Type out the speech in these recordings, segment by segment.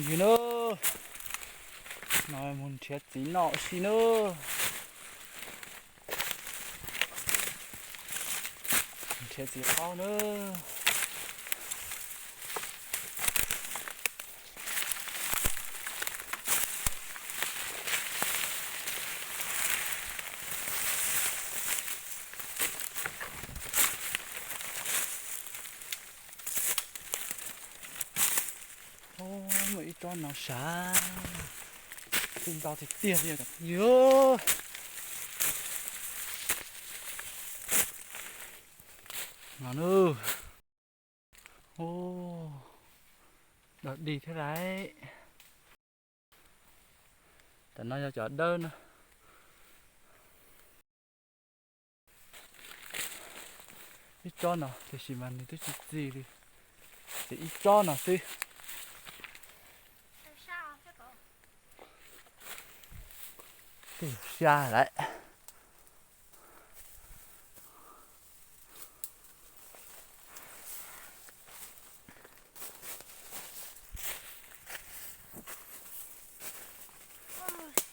Yus nawb, no mus nrhiav txiv noj ua si nawb. Nrhiav txiv qaub nawb. Muaj ib tsob no sav, txij ntau tiag tiag li os. No nawb, dog dig thiab lauj. Tam no yog cov dawb na. Ib tsob no tiam sis mas nws twb tsis txi li, ces ib tsob no xwb. Twb sa lawm.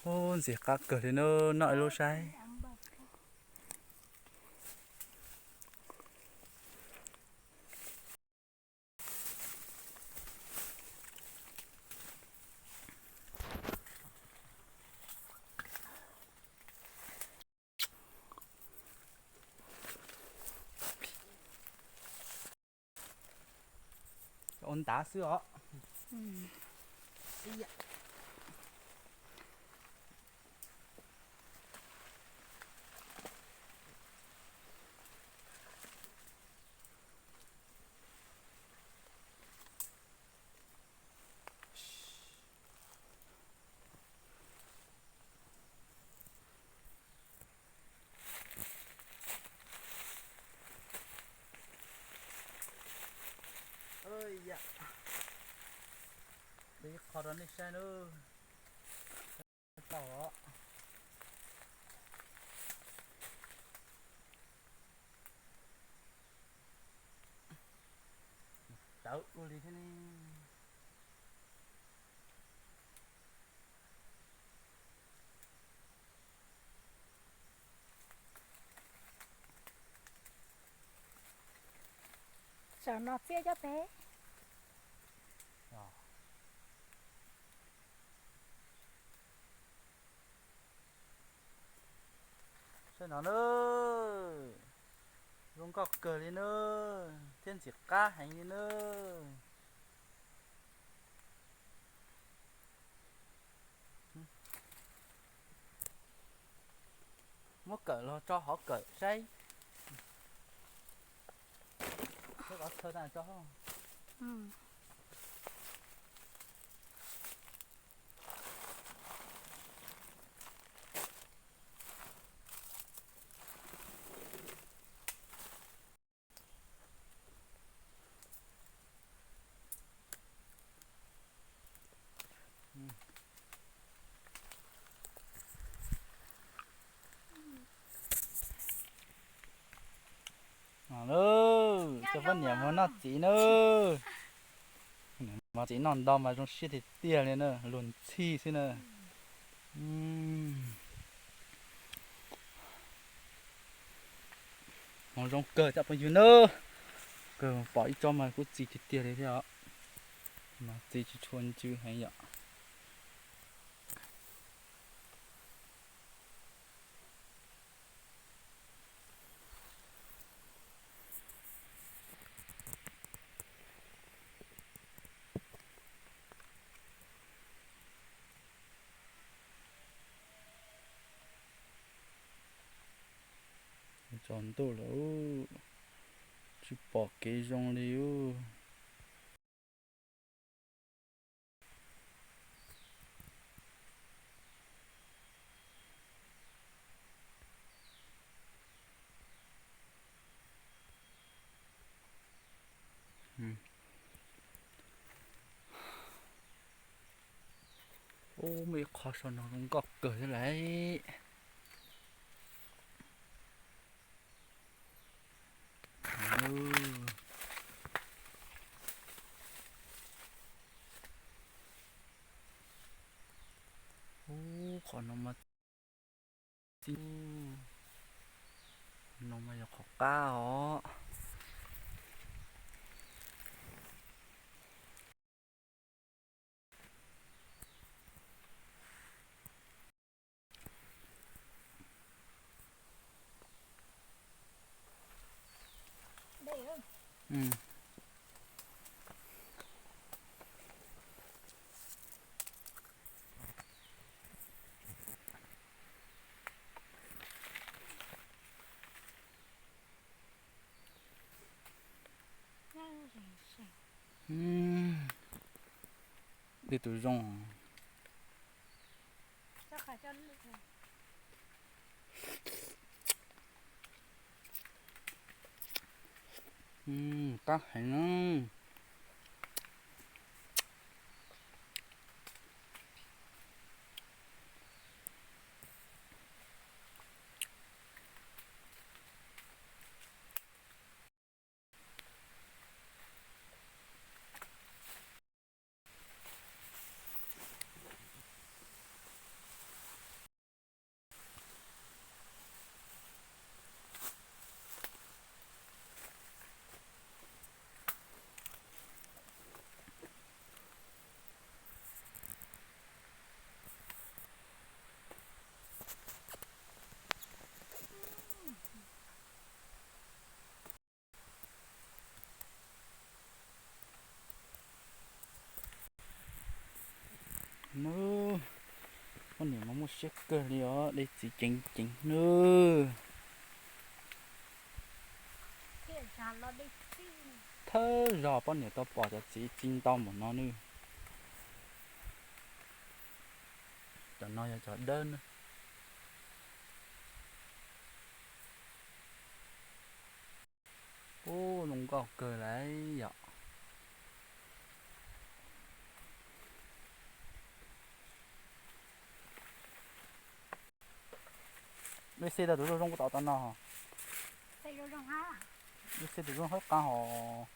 Ub, ntxim qab kawg li na, noj ib lub saib. Ua ntav xwb os. Ua ib qho rau nej saib nawb. Tau os. Tawv ua li thiab ne. Saum no txiab cov pem. Saib no na, zoo nkauj kawg li na, thiab ntxim qab heev li na. Muab kawm los tso hauv kawm saib. Muab kov txhawj tag tso. Coj poj niam mus noj txiv na. Mov txiv noj nto mas zoo siab tiag tiag li na, luag ntxhi xwb na. Mov zoo kawg cov phooj ywg na. Kawg pom ib tsob mas kuj txi tiag tiag li thiab os. Mas txi tsis tshua ncw heev yom. Tsaus ntuj lawm, tsis pom kev zoo li ub. Ub, muaj ib qho saum no zoo nkauj kawg thiab lauj. Qhov no mas txi, qhov no mas yog qhov qab os. Dej tus zoo. Qab heev na. Poj niam mas muaj siab kawg li os, de txiv ceev ceev nawb. Thawj zaug poj niam tau pom cov txiv txi ntau npaum no nawb. Cov no yog cov dawb nawb. Ub, zoo nkauj kawg lawm yom. Peb xej tau tus zoo zoo kuj tau tom no. Peb xej tus zoo hawb qab hos.